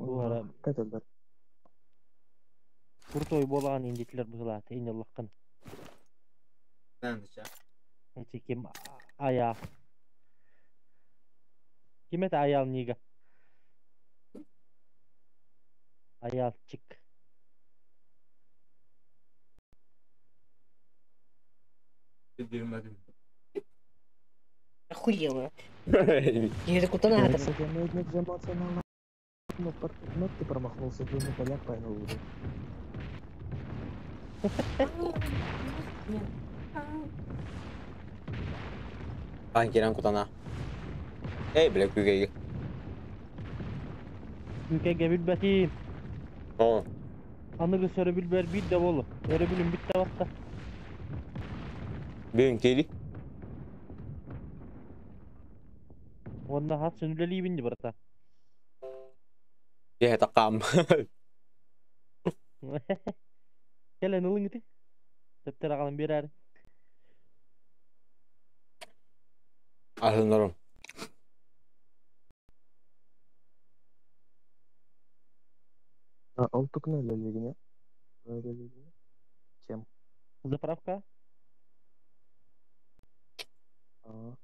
Буора Кэтэллэр. Крутой буолаҕын индитлер быһылаата иннеллаххын. Эти ким аяа. Ким это аял нига? Аялчик. Охуела. Я кутан аатым. Но ты промахнулся, ты не поляк поймал. Ан киран кутана. Эй, бля, күүгэйгэ. Күүкэйгэ билбэтим. О. Аныгы сөрөбүл бер биир да болу. Өрөбүлүм бүттэ батта. Бүгүн кели. Онна хат сөнүлэлиибин ди барата. Киһи такам. Кэлэн ылыҥ ити. Төптөр аҕалан биэрээри. Аһынарым. А, ол тукна лелигине. Лелигине. Чем? Заправка? А.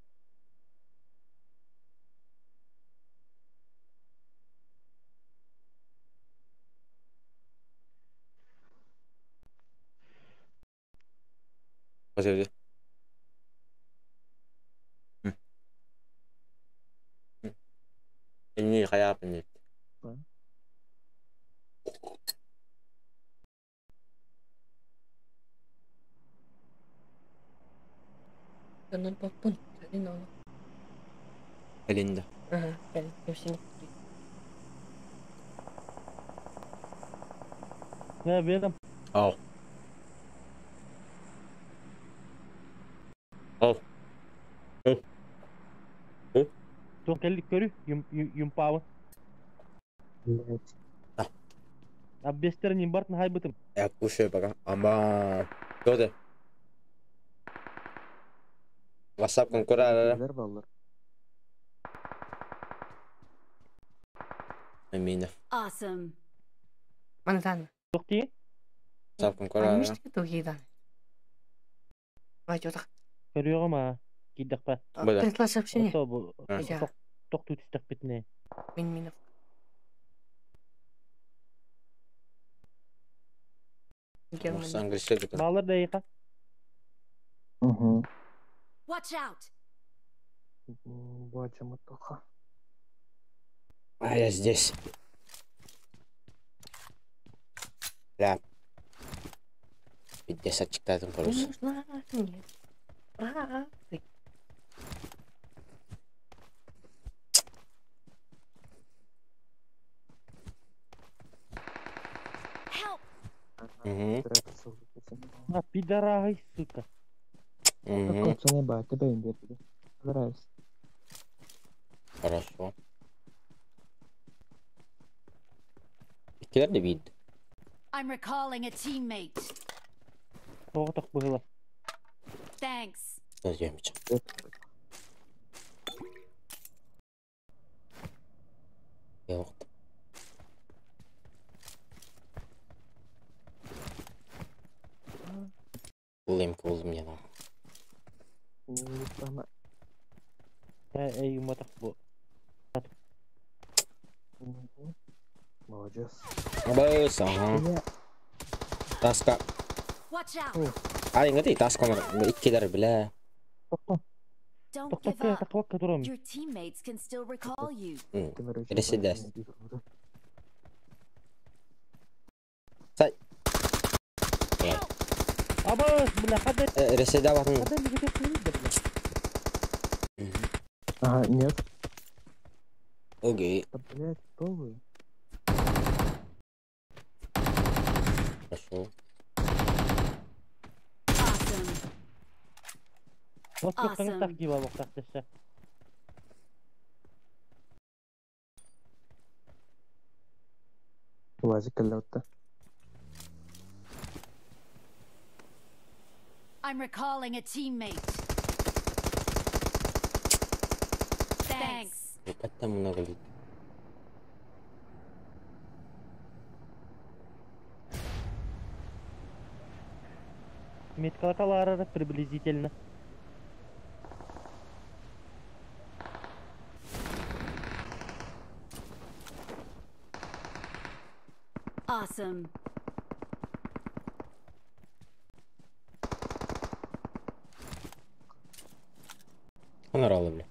Спасибо. Инни хайаапын. Онон поппун. Кэлин ону. Элинда. Ага, кэлин. Кэпсини. Не, берем. Ау. Ау. Ау. Туох кэллик көрү, юмпаабын. Блять. Аббестерин имбартын хайбытым. Я кушаю пока. Ама. Кто ты? WhatsApp конкурара. Баллар. Амина. Awesome. Манатан. Туох дии? WhatsApp конкурара. Аммиштик тугидан. Бай жотах. Көрүөҕүм аа. Киирдэхпэ. Бля. Прислал сообщение. Ото бу Я. тохтуу түстэхпитинэ. Мин минов. Может, английский это? Баалар да эйиэхэ. Угу. Watch out. Батя Матоха. А я здесь. Бля. 50 читает по-русски. Нужна мне. Правды. Help. Угу. А, пидорай, сука. Угу. Пацаны, ба, тебя им берли. Нравится. Хорошо. Иккилер де бийд. I'm recalling a teammate. Тоҕотох быһыла. Thanks. Займча. Yok. Булым кулым я. Э, эй, уматах бу. Молодец. Абыс, ага. Таска. Watch out. А, ингати таска иккилер бля. Don't Тохтоо give up. тахвакка турам. Your teammates can still recall you. Переседас. Сай. Абыс, бля, хада. Реседа батын. Хада лигите бля. Ага, нет. Окей. Да, блядь, кто вы? Хорошо. Awesome. Воскох Awesome. таҥтах киба буохтах тэсэ. Лазик кэллэутта. I'm recalling a teammate. Thanks. Ебать там много людей. Меткалаталар приблизительно. Awesome. Хоноралы, бля.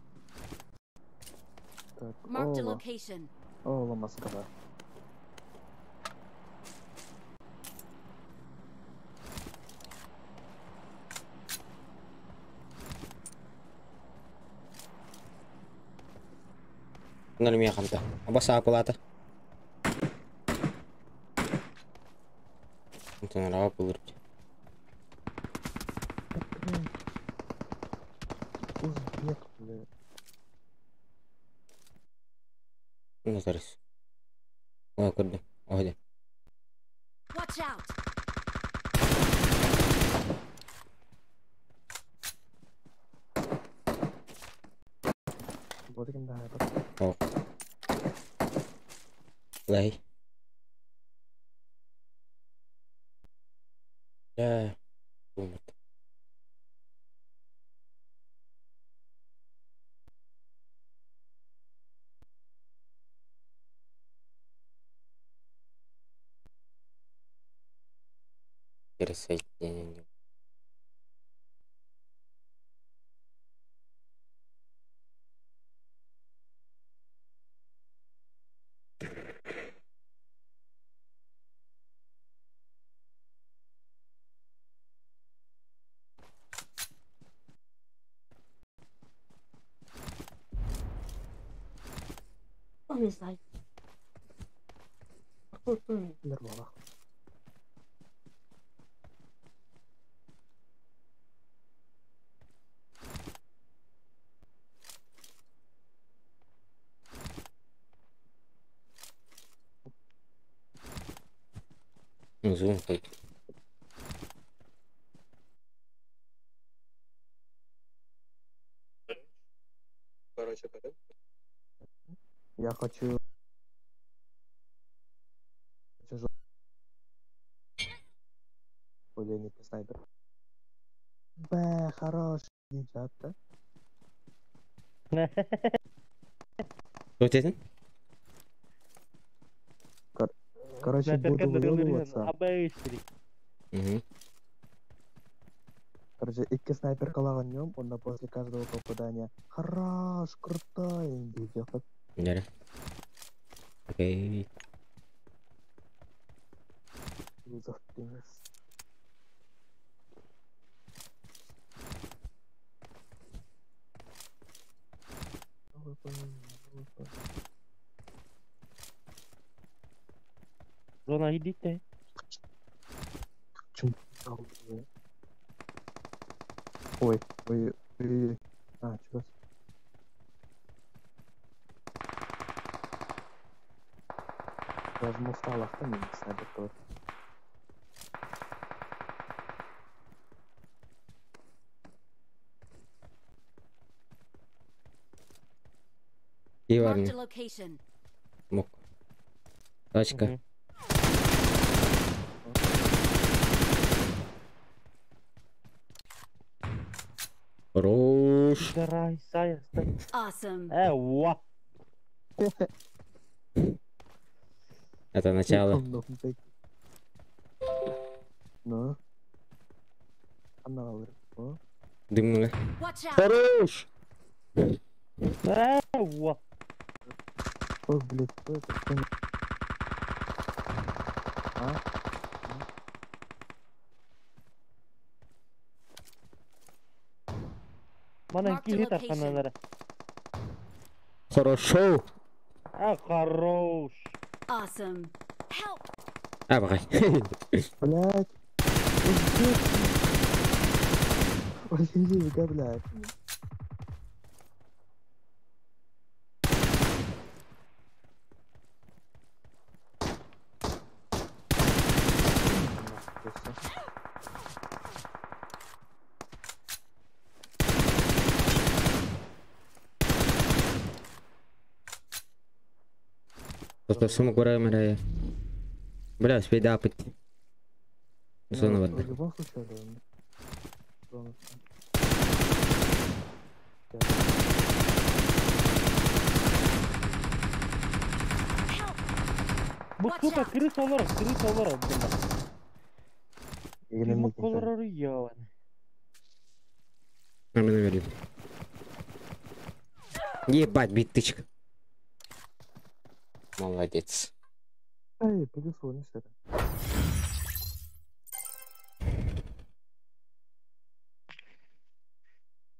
Так, Marked a Ола. location. Ола, Москва. Хонор хамта. Аба саапылата. Онтон булыр. Узбек, бля. Ну, зараз. Ой, куди? Ой, Watch out. Вот ким да. Лей. Бля. Думат. Пересоединение. Не знаю. Нервова. Ну, зум хоть. Я хочу... Тяжелый. Блин, не снайпер. Б, хорош, девчата. Что ты? Короче, буду выебываться. Угу. Короче, икки снайпер днем, он на после каждого попадания. Хорош, крутой, девчата. Дere. Окей. Вызов принес. Зона идите. Ой, ой, ой. А, чего? Даже мусталах там не снайпер тоже. И Marked варни. a location. Мок. Тачка. Мгм. Хорош. Дарай, сая, стой. Awesome. Ва. Это начало. Ну. Она Дымнула. Watch out. Хорош! Ва. Ох, блядь, кто это? Кто... А? Мана Marked a киһи location. тарханалара. Хорошо! А, хорош. Awesome. Help. А, бахай. Блядь. Ой, блядь. Просто сумок варай. Бля, успей дапать. Зона Ну, воды. В любом случае, да. Бонусно. Help! Бу Watch сука out. крыса олорор, крыса олорор була. Игнем Дымок митинг. олорор ёбаный. На меня верит. Ебать, битычка. Молодец. Эй, плюс он что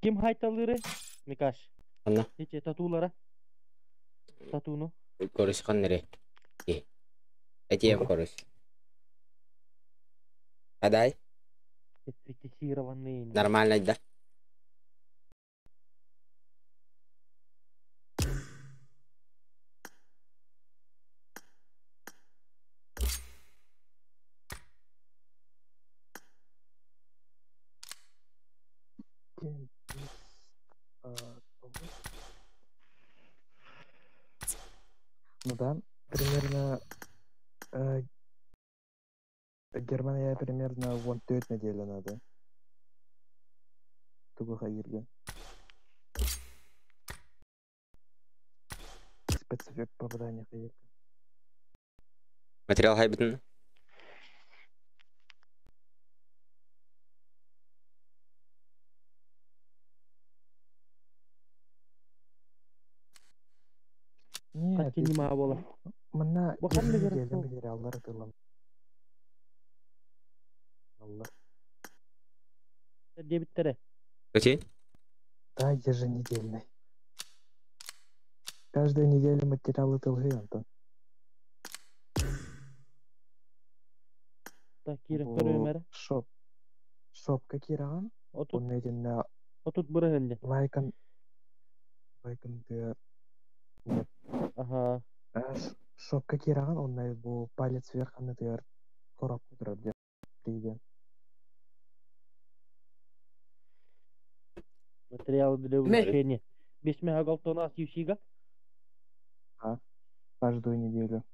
Ким хайталыры? Микаш. Анна. Иче татулара. Татуну. Короче, ханнере. Этим короче. Адай. Фетишированные. Нормально, да? Ну да, примерно Германия примерно вон треть неделя надо. Тугу хайырга. Спецэффект попадания хайырга. Материал хайбитин. Нет, Хатки нима була. Мына Бу ханна еженедельный керек ол? материаллар ытылам. Алла. Дебиттере. Какие? Да, еженедельный. Каждую неделю материалы ТЛГ, Антон. Так, кирен Бу көрөмөрө. Шоп. Шопка кираган. Отут Он этинне отут бырыһынды. лайкан лайкан тыа Ага. Шопка кираган, он бу палец вверх аны тыар коробка турар диэн. Тиген. Материалы для улучшения. Бес мегагалтона юсига. Каждую неделю.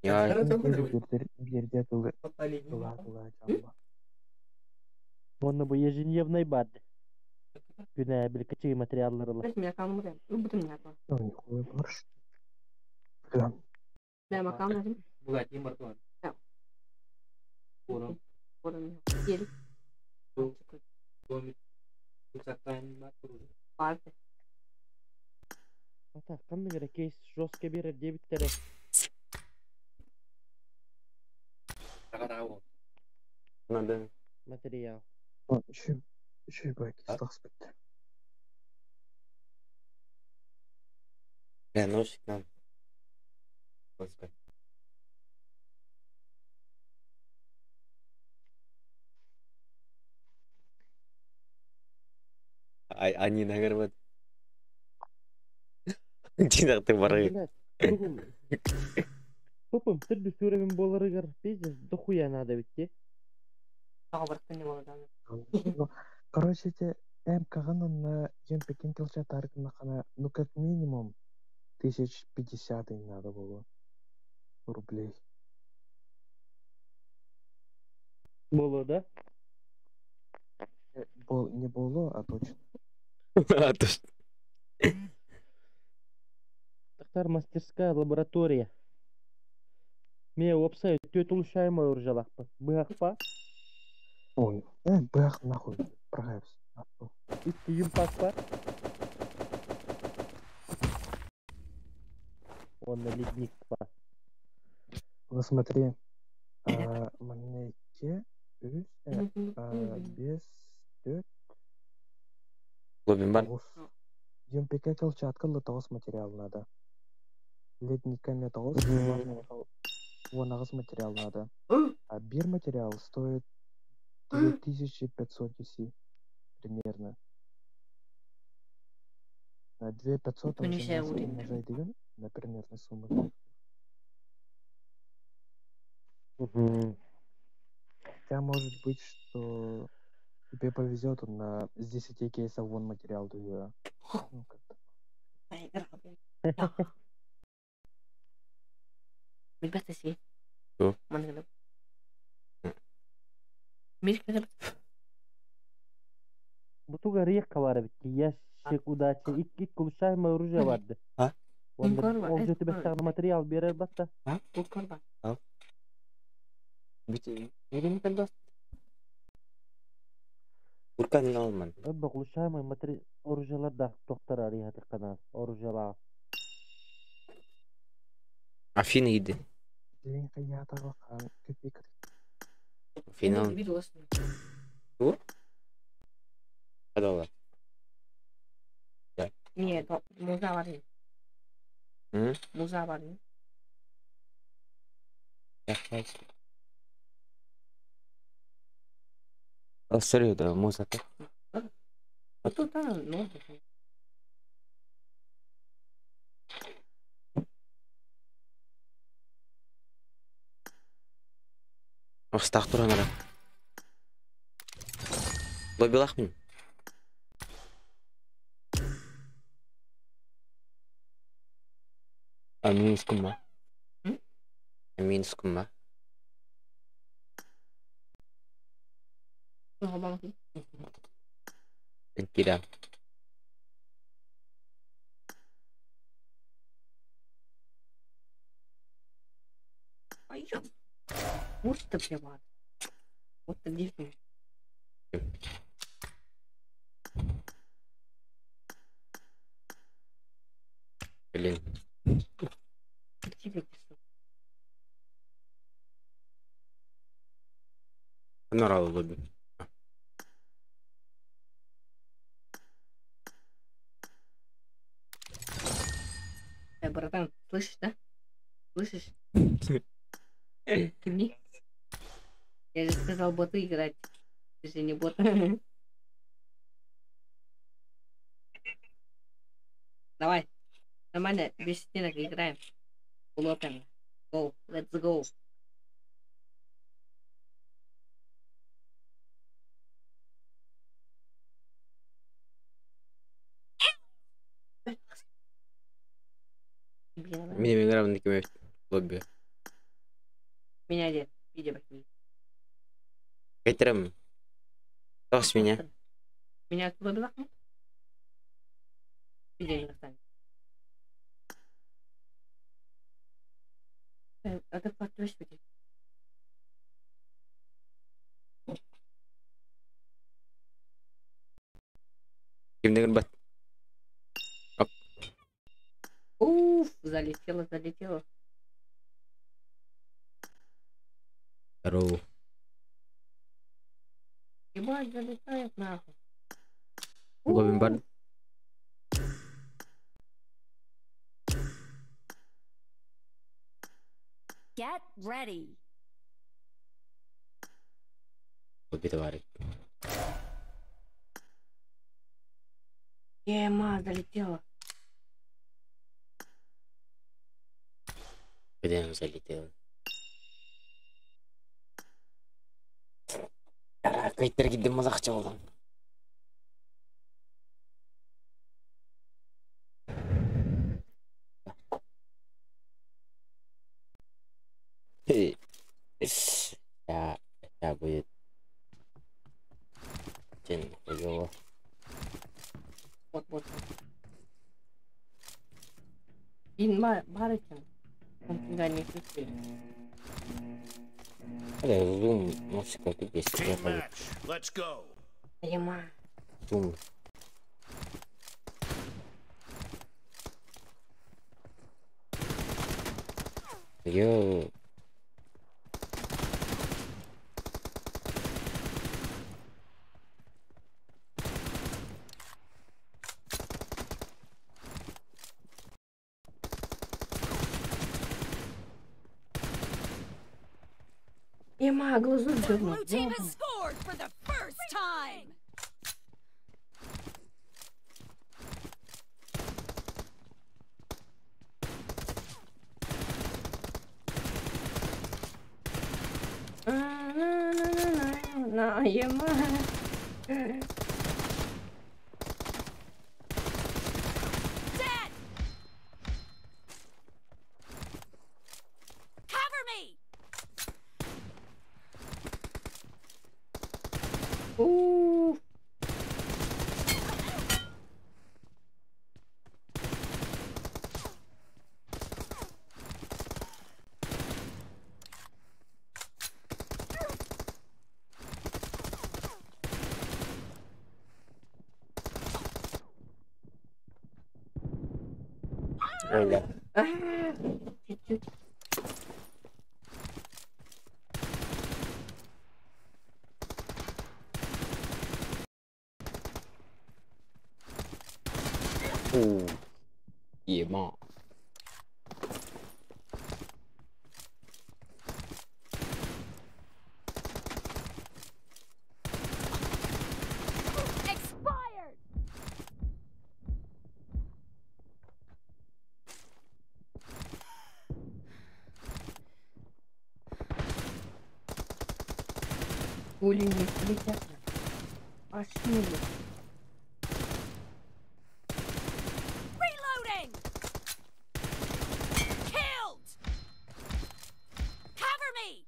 Я... Неделю бирде тылы тыла тыла чалба. Онно бу ежедневный барды. Күнә бир кичи материаллары ла. Ну, нихуя барш. Бля, Так, кандай керек кейс жестко берер дебиттере. Надо. Материал. еще еще байки стахспит. Бля, ножик надо. Господи. Ай, они наверное. Динар, ты воры. Блядь, бүгүн Попым түрдүү сүрөмүн боларыгар пиздец дохуя надо ведь те. Ну, короче, эти МК на ЕМП таргана, ну, как минимум, 1050 им надо было рублей. Боло, да? Не было, а точно. А, то что? Тахтар мастерская лаборатория. Ме опсай төт улушаймай уржалакпын. Быакпа, Ой, бэх, нахуй, прогавься. икки юмпакпа. Онна ледник па. Ну, смотри, мне үс, бес, төрт, Лобин бар. тоғыз. ЕМПК колчатка тоғыз материал надо. Ледника мне тоғыз, вон ағыз материал надо. А бир материал стоит 2500 DC примерно. На 2500 Ну, нельзя 18 уровень. умножай деген, на примерно сумму. Хотя может быть, что тебе повезет, он на с 10 кейсов вон материал дает. Ну, как-то. Билбэт си. Ту? Манныгы. Мир Бу туга река бар бит. Ящик удачи. Икки улучшаемое оружие барды. А? Онда ол жөтү бестагы материал берер батта. А? Куркор. Бит нерин калбас? Уркан алман. Эбbe улучшаемый материал оружиелар да токтор арыйхаты канал. Оружиелар. Афина иди. День хаята хан кепик. Финал. Ту? Адала. Нет, муза бар. М? Муза бар. Сори, да, музыка. Тут, ну. Остақ туран ара. Лобилах мин. А минус кумма. Минус кумма. Кира. Ай, вот это прямо. Вот это где. Блин. Норал лобби. Братан, слышишь, да? Слышишь? Кивни. Я же сказал боты играть. Ты же не бот. Давай. Нормально, без стенок играем. Лопаем. Go, let's go. Меня играем на кем лобби. Меня где? Иди бахни. Кайтерем. Тос меня. Меня оттуда была? Иди не останется. А ты подписывайтесь. Ким бат. Оп. Уф, залетело, залетело. Здорово. Ебать, залетает нахуй. Ловим бар. Get ready. Лобби товарищ. Ема, залетела. Где она залетела? Кайтер кидем мазақча болдым. Я будет. Очень хуёво. Вот, вот. Ин барычын. Он не чувствует. Зум, ну все, как есть. Let's go. Ема. Зум. Йоу. Ема, глазу The blue team has scored for the first time. На, ема. Dead. Cover me. Ой, бля. Чуть-чуть. У. Ема. Expired! Пули не летят. Пошли. Reloading! Killed! Cover me!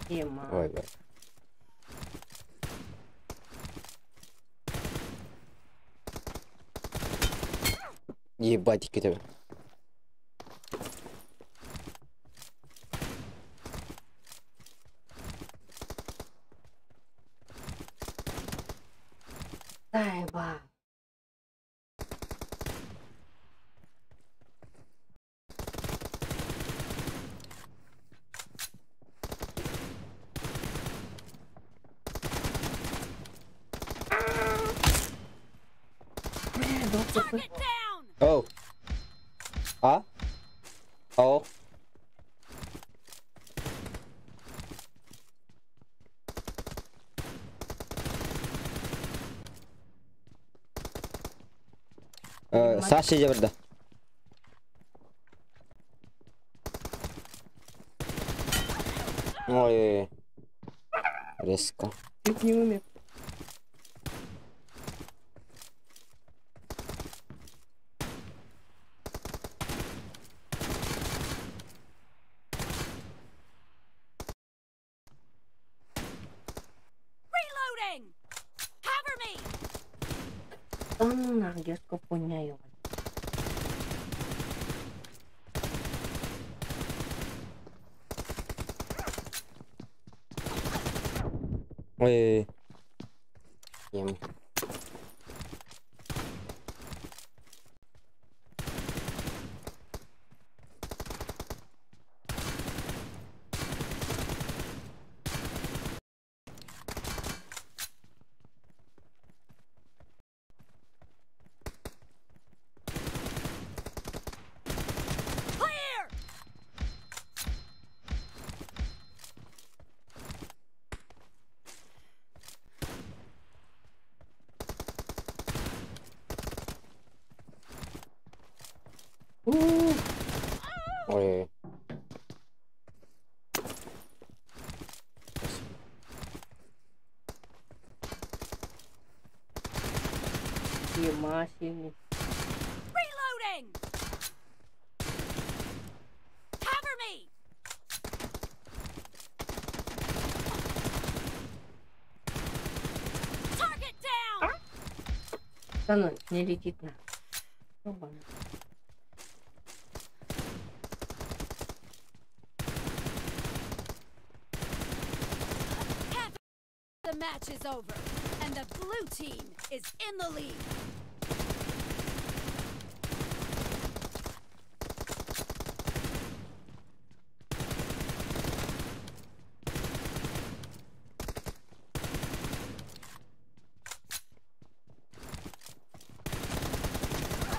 Ема. Ой, бля. Ебать, тебя. Дай ба. Бля, 20 Target down! Оу. А? Оу. Саша жабырда. Ой. Резко. Чуть не умер. Reloading! Cover me! Да ну нах, детскую хуйня, ебать. Ой. Ем. Clear! Ой. Ема сильный. Reloading! Cover me! Target down! Да ну, не летит на. Ёбаный. Half the match is over, and the blue team is in the lead.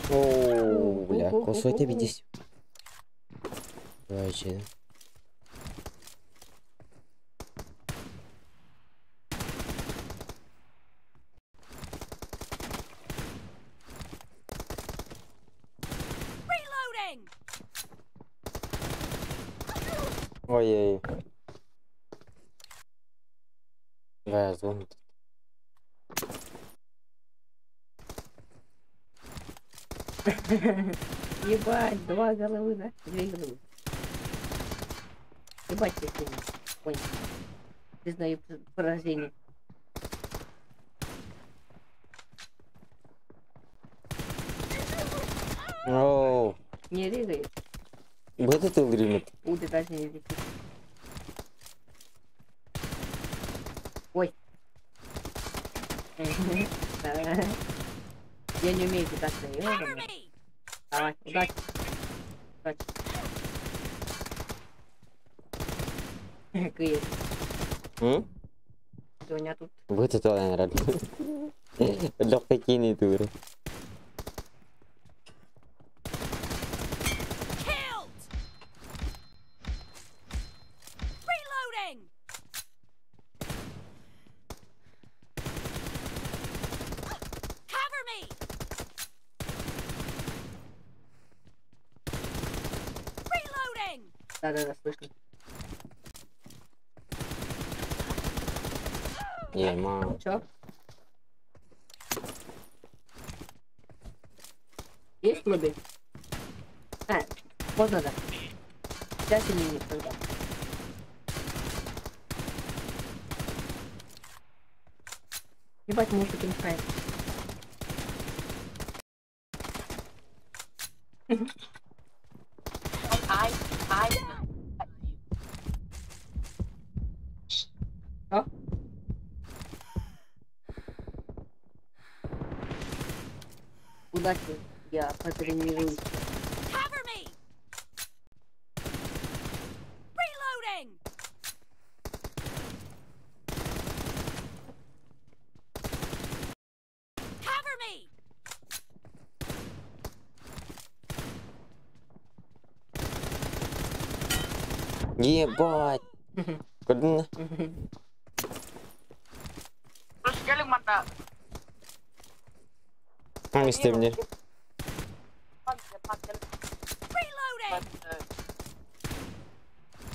Оу, бля, косой ты видишь. Вообще. Reloading! Ой-ой. Бля, звонит. Ебать, два головы, да? Две головы. Ебать, я сильный. Понял. Признаю поражение. Оу. Не рыгает. Вот это время. Пуля даже не летит. Ой. Я не умею кидаться, Cover ёбаный. me! Давай, удачи. Удачи. Кыйыр. Доня тут. Вот это наверное. Легкий кинет тур. Killed! Reloading! Cover me! Reloading! Да-да-да, слышно. Ема. Чё? Есть лобби? А, поздно, да. Сейчас или нет, когда? Ебать, может, не знает. Что? Удачи, я потренируюсь. Cover me! Reloading! Cover me! Ебать. Куда? Мистер. Reloading!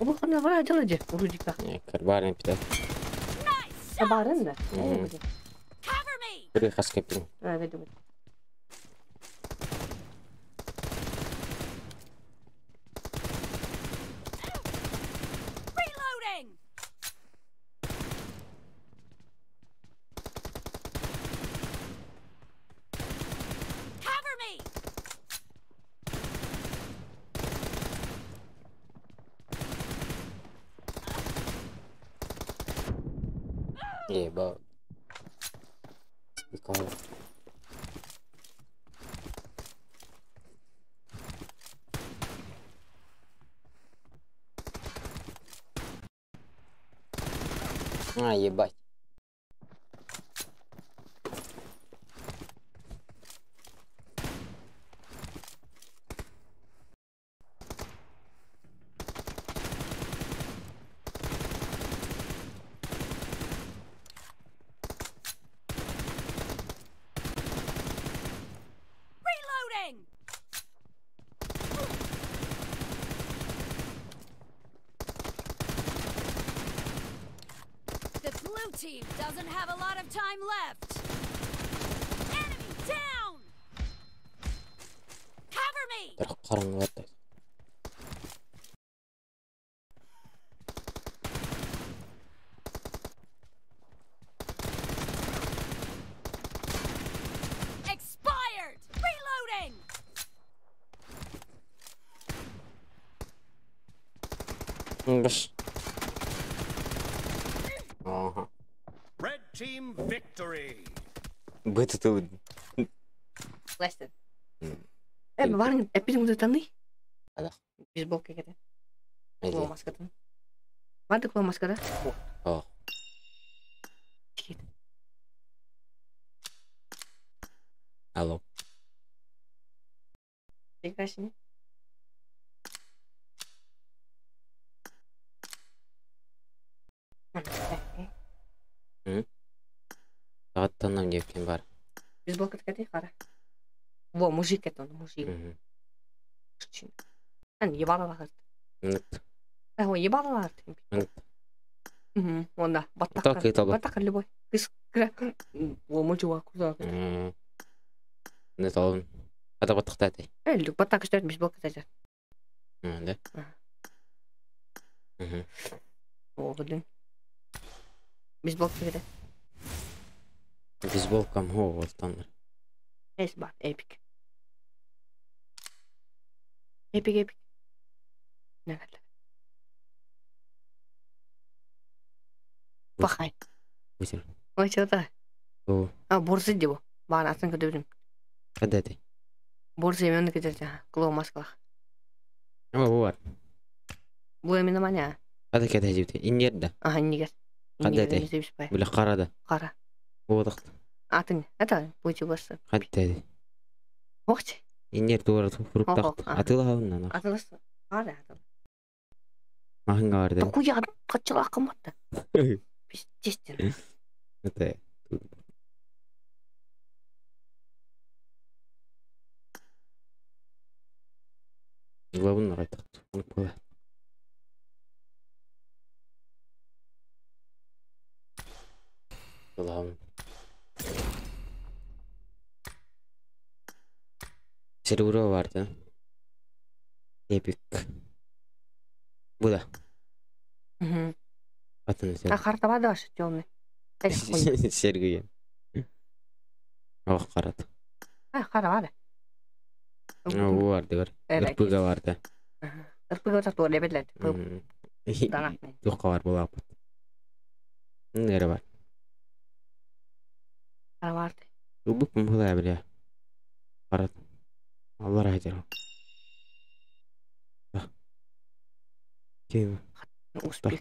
Обухана вара деладе, вроде как. Не, карбарин питать. Nice shot! Табарын да? Мгм. Cover me! Куры хаскепин. А, видимо. Reloading! Cover me! Ебать. Прикол. А, ебать. Reloading! The blue team doesn't have a lot of time left. Enemy down! Cover me! Бірақ қараңғы. Expired! Reloading! Бш. Ага. Red team victory. Быты ты. Лестер. Барын, эпизод таны? Да. Бейсболка это. Иди. Маскатын. Барды кула маскада? О. Чикит. Алло. Прекрасно. Аттанам деп бар. Бейсболка такая хара. Во, мужик это он, мужик. Мгм. Ан, ебало лахарт. Мынык. О, ебало лахарт. Мынык. Угу, он да. Так, Баттакар. это был. Баттакар любой. Кыс, кра. О, мужик, куда? Не толын. Ата баттықтады. Э, баттакар стоит, бейсболка таза. Да? Ага. Мгм. О, блин. Бейсболка такая. Бейсболка мго вот там. Эс бар, эпик. Эпик, эпик. Не надо. Пахай. Бутер. Ой, что-то. О, А, борсы дево. Бар, атын көтөбүм. када ты? Бор Семен кетерде. Клоу маскалах. О, бар. Бу эмине маня. Хата кэтэһэ Иннер да. Аха, иннигер. Хадда Иннигер этэй. эмисе биспай. Биле карада. Кара. Бодакт. Атын. Это бучу басы. Хадда. Охч. Иннер туара фруктакт. Охо, аха. Атыла хавна. Атылыс. Кара атыл. Махынга барды. Току я качыла кыматта. Пиздец. Это Главный райтак. Главный. Серура vardı. Epic. Bu da. Мгм. Atın А карта бадаш темный. Сергей. Ох карат. А кара бада. Bu vardı var. РПГ vardı. РПГ та тур лебедлет. Дана. Туққа бар бола апат. Нere бар? Кара барды. Убук мхула биле. Карат. Алла рахмет. Ким? Успех.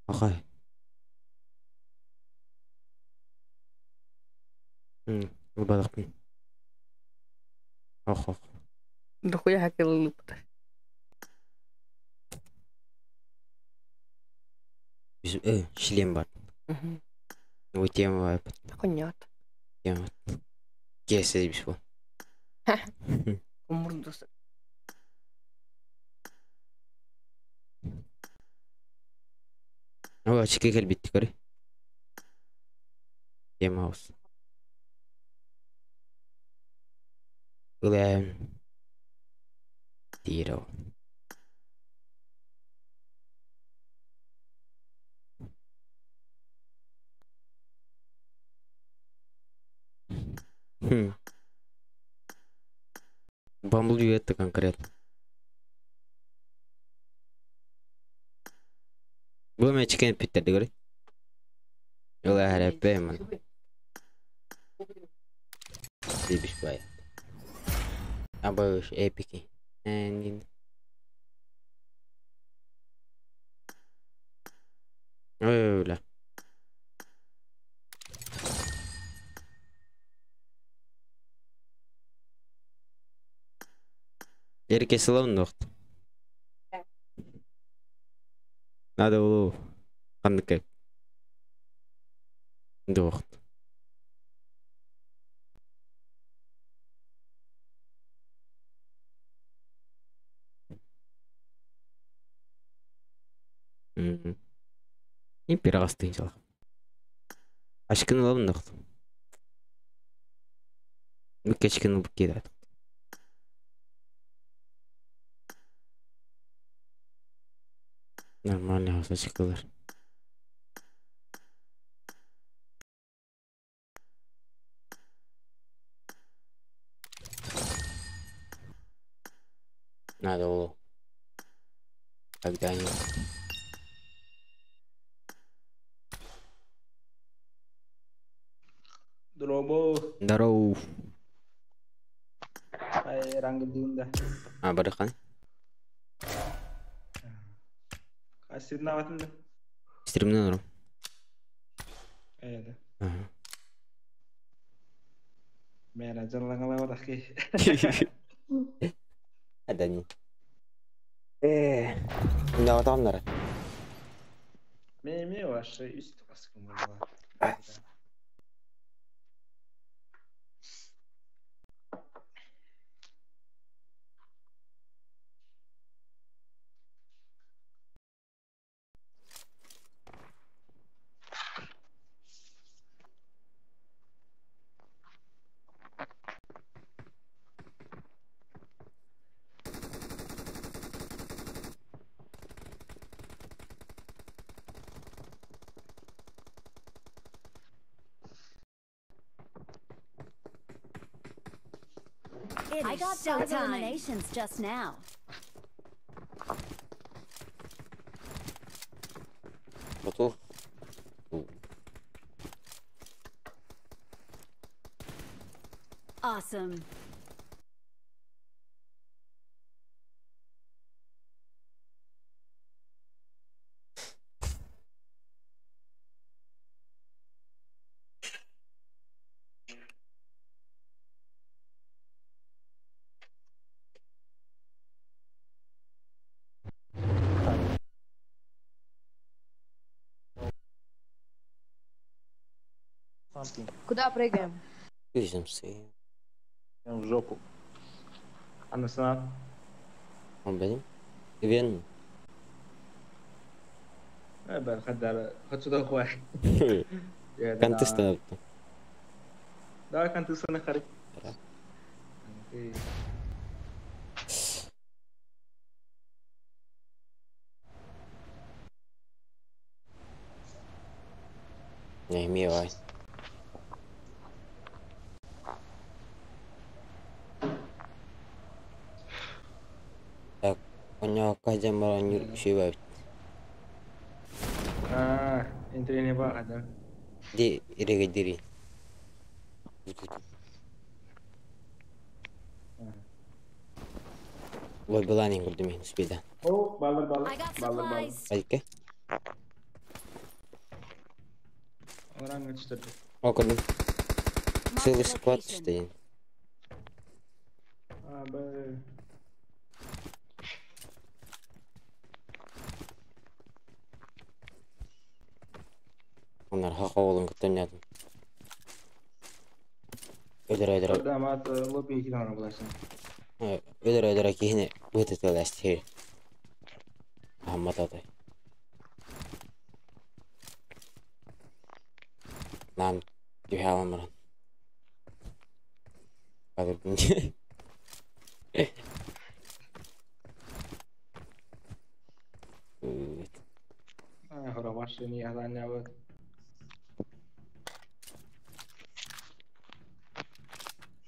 Ахай. Убадақпын. Ох, ох. Дохуя хакел Шлем бар. Мгм. Ой, тема бар. Конят. Тема. Кесіз биш бұл. Мурдус. Ой, очки кел битти көрі. Тема olsun. Улэм. Тиро. Хм. Бамблби это конкретно. Бу мячкен питтерди көрі. Ола хараппе ман. Дебиш бай. Абыш эпики. Энин. Öyle. Geri kesilem nokt. Надо было қандык Дуохт. Импераҕастыын чалах. Ашкын ылабын нохт. Бүккечкин ылбык киират. Нормально хаса чыкылар. Надо было. Когда-нибудь. Дробо. Здорово. Ай, рангдинда. А, барыхан. Асидна ватында. Стримнен ру. Эда. Ага. Мена жалаңала ватахи. Адани. Да отамнара. Ме ме ваше үст баскын була. I got 5 eliminations just now. Готов? Awesome. Куда прыгаем? Күйзімсі. В жопу. Анасына. Он benim. Güven. Ben kadar hatçıda koy. Кантыста yaptım. Daha kantısına karı. Ne mi var? Так, у него şey var. А, интерне бар адам. Ди, иреге дири. Ой, была не көрдüm мен успеда. О, балыр балыр. I got Балыр балыр. supplies. Hadi Oran kaçtırdı. О, көрдüm. Marked a Целый склад location. стоит. Abi. Onlar haka olun kıttan Ödür ödür. Damat lobi iki tane bulaşın. Ödür ödür kihine bu tытыластыр. Ахмат атай. Нам түһэ аламыран. Адыр. Хора машини аданя вот.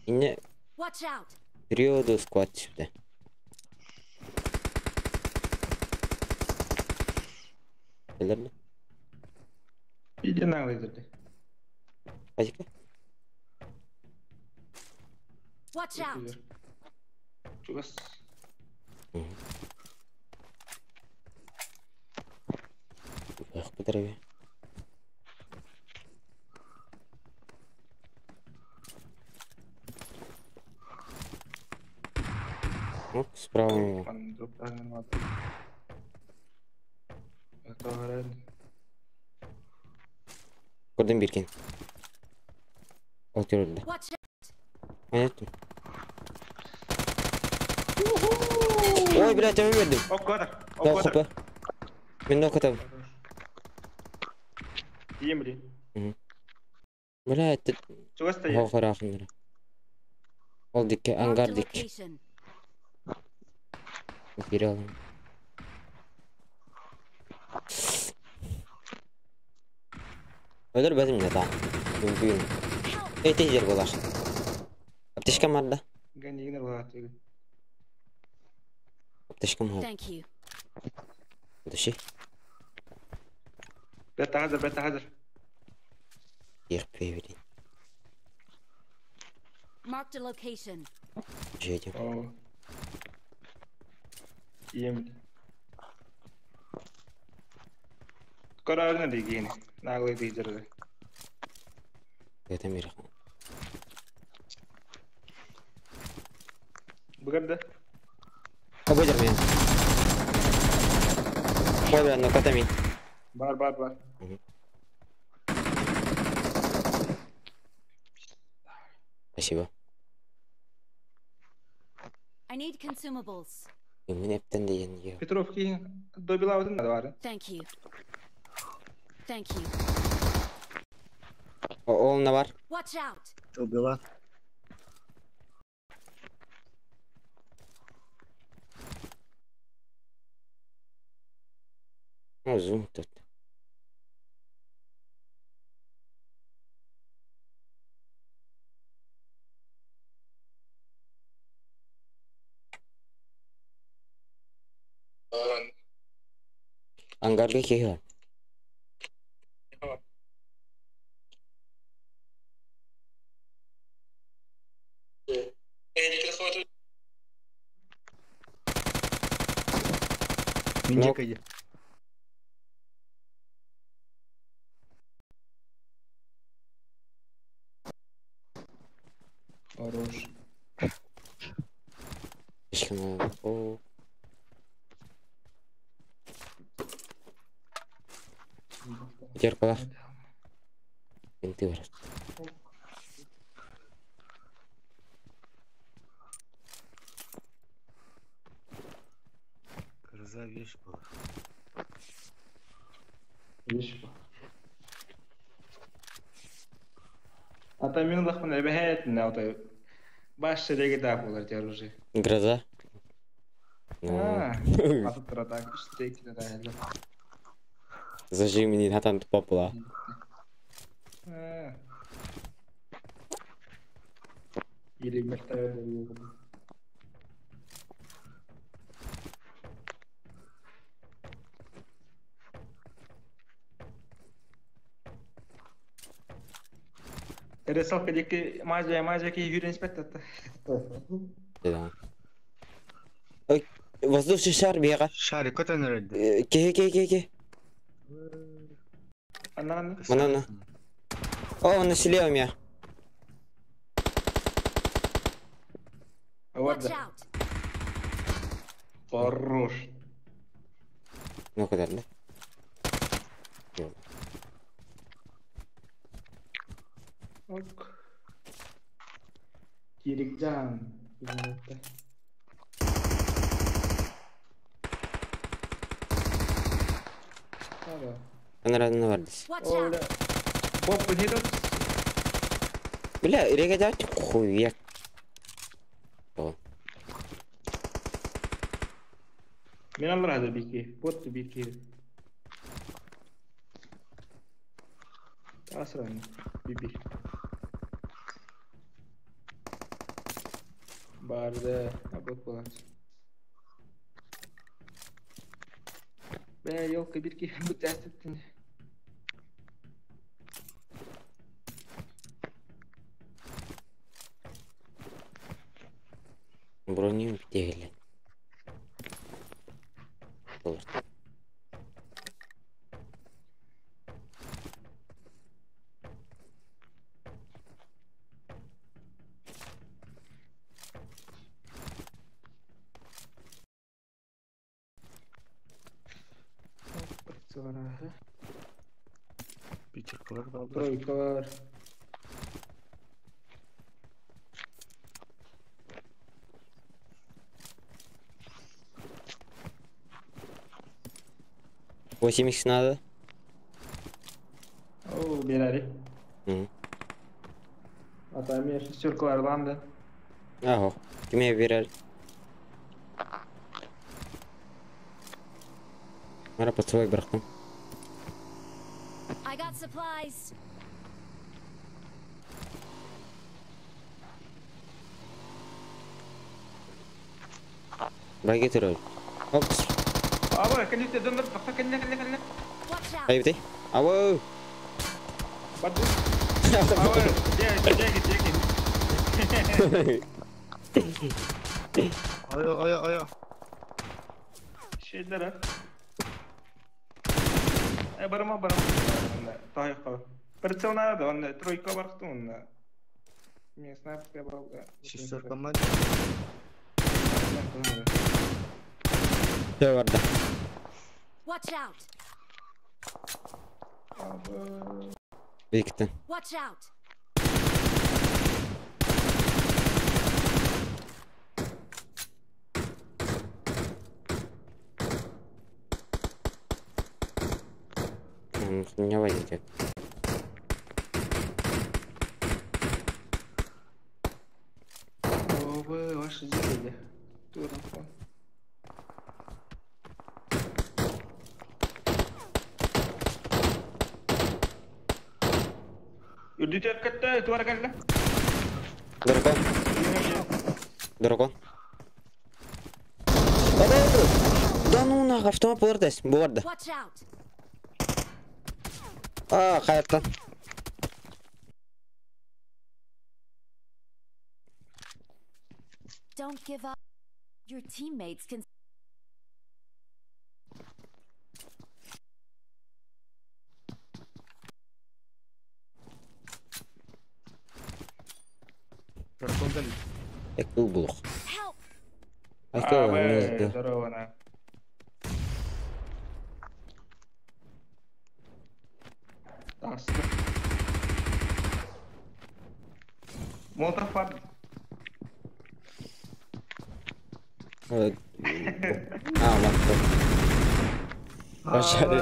Инне Watch out. периоду склад түстэ. Билерме? İyi nağlaydı. Ажыка? Watch out. Чугас. Эх, битәрбе. Ну, справа него. Көрдüm бирген. Отурду. Watch out. Айттым. Ой, блядь, я өлдüm. Оккода. Да, хп. Мен нокатам. Емри. Блядь, Чугас та. Хохорахныр. Ол дикке Marked a ангар дик. location. Кире алам. Өлөр бәдим не та. Бүгүн. Эте жер болар. Аптечкам бар да. Гани генер. Аптечкам бар. Thank you. Души. Бета хазыр, бета хазыр. Ерпей берейін. Marked a location. Жетем. О. Емри. Карарны дигени. Наглый дижерде. Это мир. Бүгәрдә. Обойдер меня. Ой, бля, ну катами. Бар, бар, бар. Спасибо. I need consumables. Мен эптен деген ё. Петровки добилавдын да бар. Thank you. Thank you. Ол не бар? Watch out. Убила. Ну, зум тут. Ангарга киһи Миндек иди. Хорош. Слишком о. Зеркало. Винты вырастут. Гроза вещь была. Вещь была. А там минутах мы набегает на вот баш реги да было те оружие. Гроза. А, а тут так штейки да. Зажим не хатан тупа. Или вертолет. Рисовка дики мажа мажа ки юрен спектата. Да. Ой, воздушный шар бега. Шарик, кот он Ке ке ке ке. Она Манана. О, он на селе у меня. Вот. Хорош. Ну куда, да? Ок. Кирикжан. Она вардис. Боб, не тут. Бля, регадать хуя. Мен алар бики. Вот бики. Асран биби. Барды, абот болан. Бә, елка бирки бу тәстеттин. Броню битегеле. Тройка. 8 надо. О, берари. А там я шестерка Орландо. Ага, ты меня берали. Мара поцелуй брахтым. I got supplies. Багет роль. Оп. Аба, кенде донор, бакта кенде кенде кенде. Ай, ты. Ау. Бат. Ау, де де де. Ая, ая, ая. Şeylere. Э, барма барма. Тайка. Перцеона да, он тройка бархтун. Мен снайперка брал. Шестерка мать. Все, барда. Watch out. Виктор. Watch out. Не возите. О, вы ваши делали. Дракон. Дракон. Да ну нах, автомат булар буларды. А, хайртан. Don't give up. Your teammates can. Экул булух. Help. А, здорово, на. Молотов пад. А, маттым. Başarı.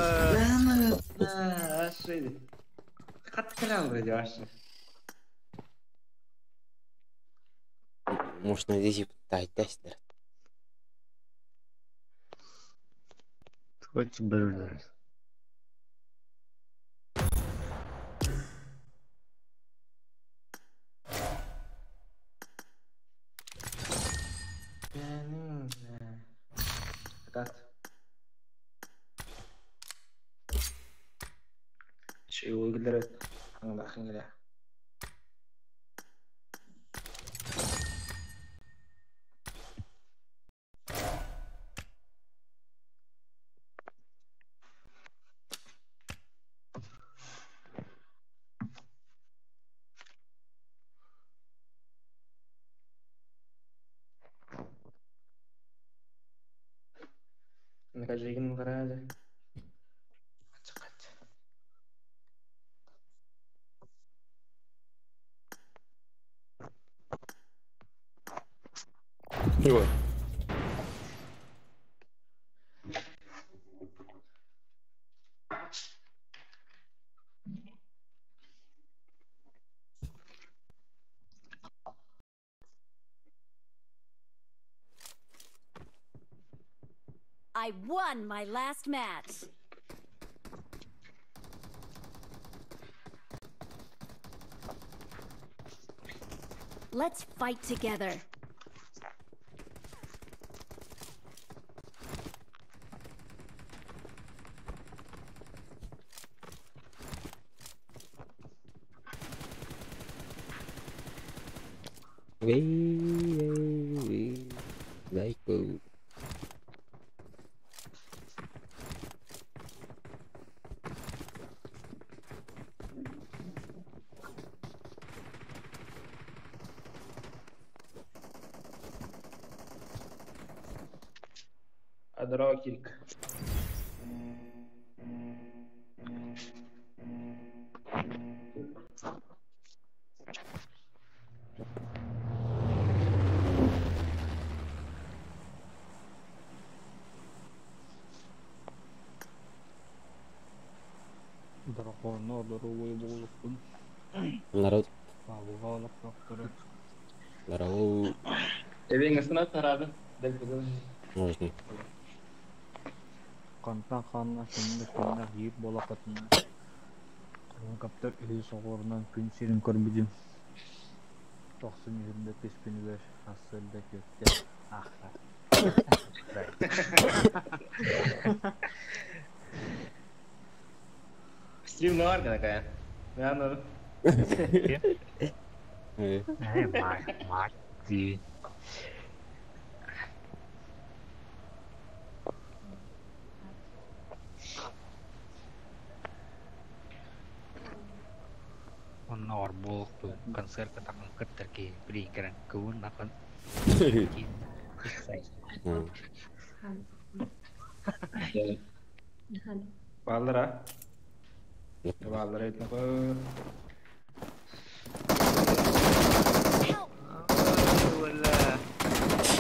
Хаттырал вроде. Может, здесь и тайтастер. Хоть бы. Кажигин гаража. Вот. I won my last match. Let's fight together. We like go. Адрокик. Народ. Здорово. Можно. Қантан ханна кемде кемде йип бола катына. Каптар үһү соҕорунан күн сирин көрбүдүм. Тохсун үһүндө түспүнүгэр ассырда көктө ахта. Стрим нар такая. Да, ну. Мать, мать. Онноор буолукту концерт такын кыттар ки прикерен кыбын накын. Баллара. Баллара этнеко.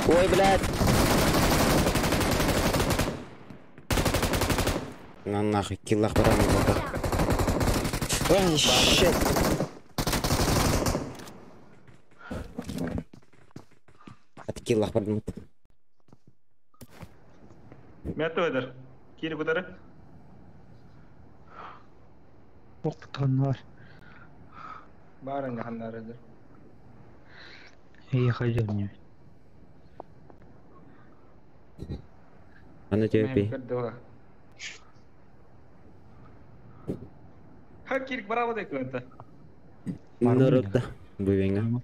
Ой, блядь. На нахуй, киллах баран. Ой, щит. От киллах баран. Мятты өдір. Кири кудары. Оқтанар. Барын яханнар өдір. Эй, хажар. Аны төпи. Ха, кирик браво дек өтті. Народта. Бывенга.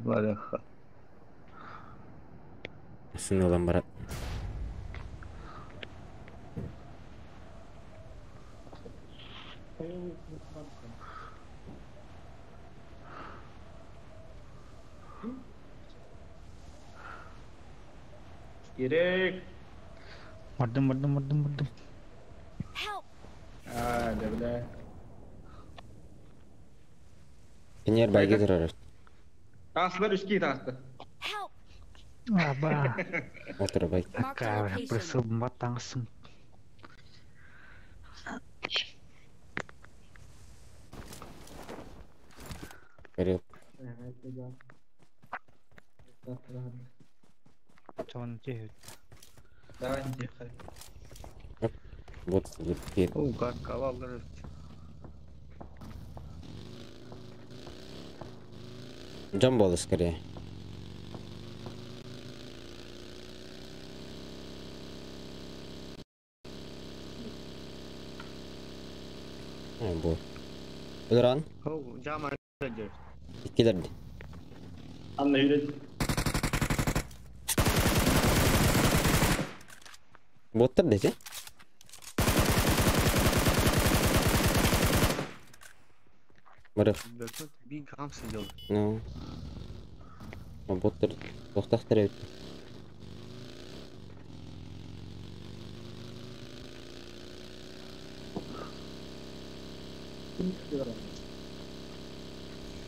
Бараха. Сыналан барат. Кирик. Бардым, бардым, бардым, бардым. Help! А, да, бля. Пенер байге тұрар. Тасылар үшке тасты. Help! Аба. Отырбай. Marked a Акка location. прысылбат таңсың. Көрүк. Чон тиһүт. Давай не тихо. Вот сидит. О, как кавалер. Джамбола скорее. А, бу. Өлөрөн. О, жама дер. Иккилерди. Анна yürü. Боттар десе. Бары. Биг гам сидел. Ну. Боттар тоқтақтар өтті.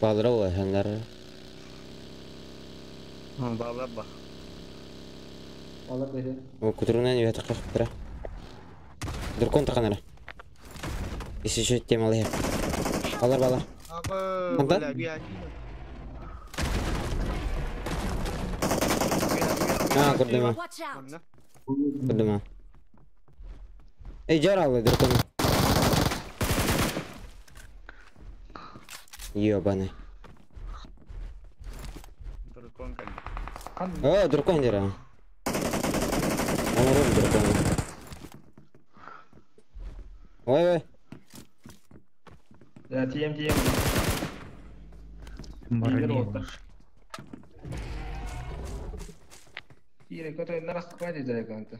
Балдыра ол ханнар. Бала ба. Алар dedi. О, кутурунан үйе тақақтыра. Дракон тақанара. Если еще тем алые. Алар балар. Аба, Анда? бля, би А, көрдім. Watch out! Көрдім. Эй, жар алды дракон. Ёбаный. Дракон кал. О, дракон дера. Анарым дракон. Ой, ой. Ya TM TM. Барани. oldu. Тире, который на раскладе далеко.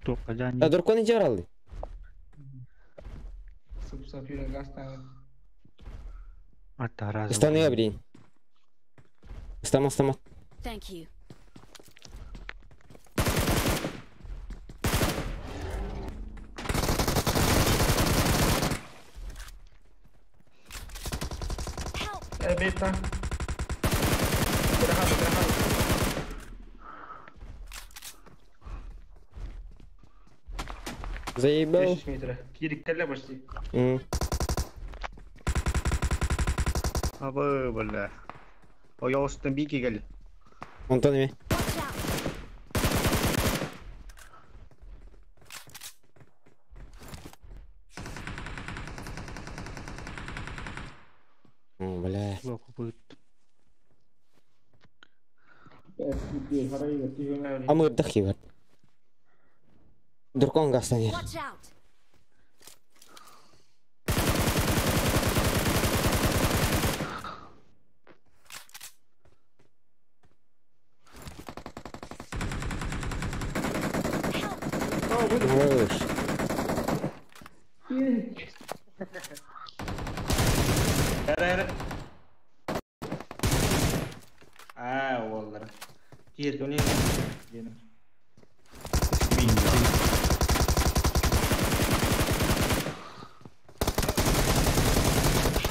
Тоққа А дракон жар алды. Сып сап yürü gazdan. Ата раз. Стану я, блин. Стама, стама. Thank you. Help! Beta. Bırakalım bırakalım. Заебал. 500 метре. Кири кelle почти. Аба, бля. О, я остан бики гел. Онтон эме. Watch out! О, бля. Амырдах кибер. Дракон гастанер. Watch out! Help! Малыш. Yere yere. Aa, vallahi. Кири, то не.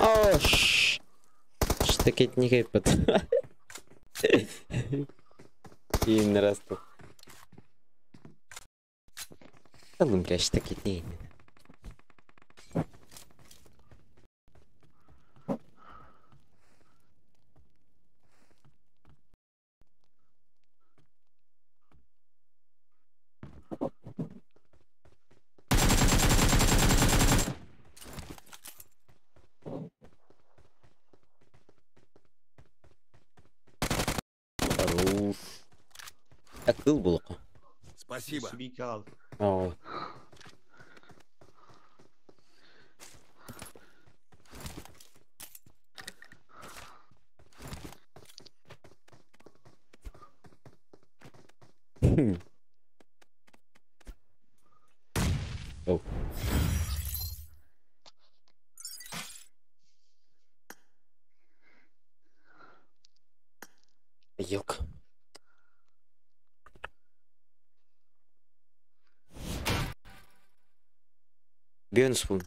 О, ш. Штакет не хэппет. И расту. Да ну, бля, штакет не именно. Хорош. Акыл булка. Спасибо. Бики ал. Ой. Оу. Елка. Бенспун.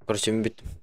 Короче, мин бүттүм.